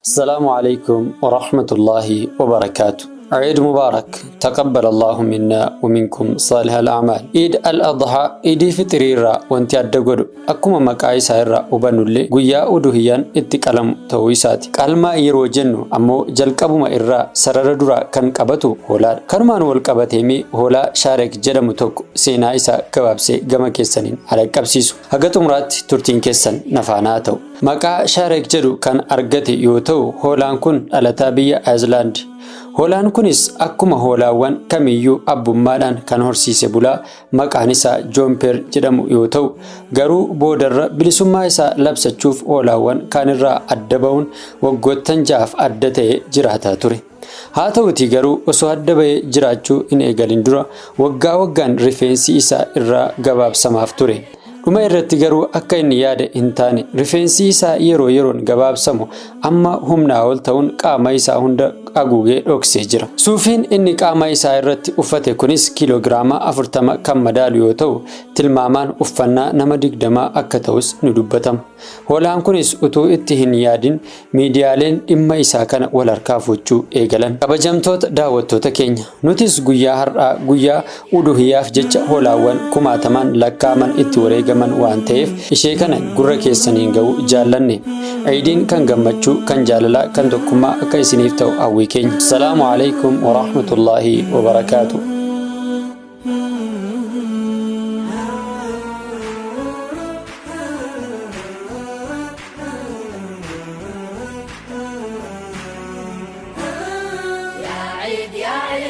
Assalaamu Aleykum Warahmatullaahi Wabarakaatu. Eid Mubarak taqabbal Allahu minna wa minkum saalihal a'maal. Eid al-Adha Iidii Fixrii irraa wanti adda godhu akkuma maqaa isaa irraa hubannullee guyyaa uduhiyyaan itti qalamu ta'uu isaati. Qalma yeroo jennu ammoo jalqabuma irraa sarara duraa kan qabatu hoolaadha. Kanumaan wal qabateemee hoolaa Shaarek jedhamu tokko seenaa isaa gabaabsee gama keessaniin haa dhaqqabsiisu. Haga xumuraatti turtiin keessan na faana haa ta'u. Maqaa Shaarek jedhu kan argate yoo ta'u, hoolaan kun dhalataa biyya Ayislaandi. Hoolaan kunis akkuma hoolaawwan kamiyyuu abbummaadhaan kan horsiise bulaa maqaan isaa Joompeer jedhamu yoo ta'u, garuu boodarra bilisummaa isaa labsachuuf hoolaawwan kaanirraa adda ba'uun waggoottan ja'aaf adda ta'ee jiraataa ture. Haa ta'uutii garuu osoo adda ba'ee jiraachuu hin eegalin dura waggaa waggaan rifeensi isaa irraa gabaabsamaaf ture. Dhuma irratti garuu akka inni yaade hin taane. Rifeensi isaa yeroo yeroon gabaabsamu amma humnaa ol ta'uun qaama isaa hunda haguugee dhoksee jira. Suufiin inni qaama isaa irratti uffate kunis kiiloogiraama 40 kan madaalu yoo ta'u, tilmaamaan uffannaa nama 20 akka ta'us ni dubbatama. Hoolaan kunis utuu itti hin yaadin miidiyaaleen dhimma isaa kana wal harkaa fuuchuu eegalan. Kabajamtoota daawwattoota keenya, nutis guyyaa har'aa guyyaa Uduhiyyaaf jecha hoolaawwan kumaatamaan lakkaa'aman itti wareegaman waan ta'eef ishee kana gurra keessaniin ga'uu jaallanne. Iidiin kan gammachuu, kan jaalalaa, kan tokkummaa akka isiniif ta'u hawwii keenya. Assalaamu Aleykum Warahmatullaahi Wabarakaatu.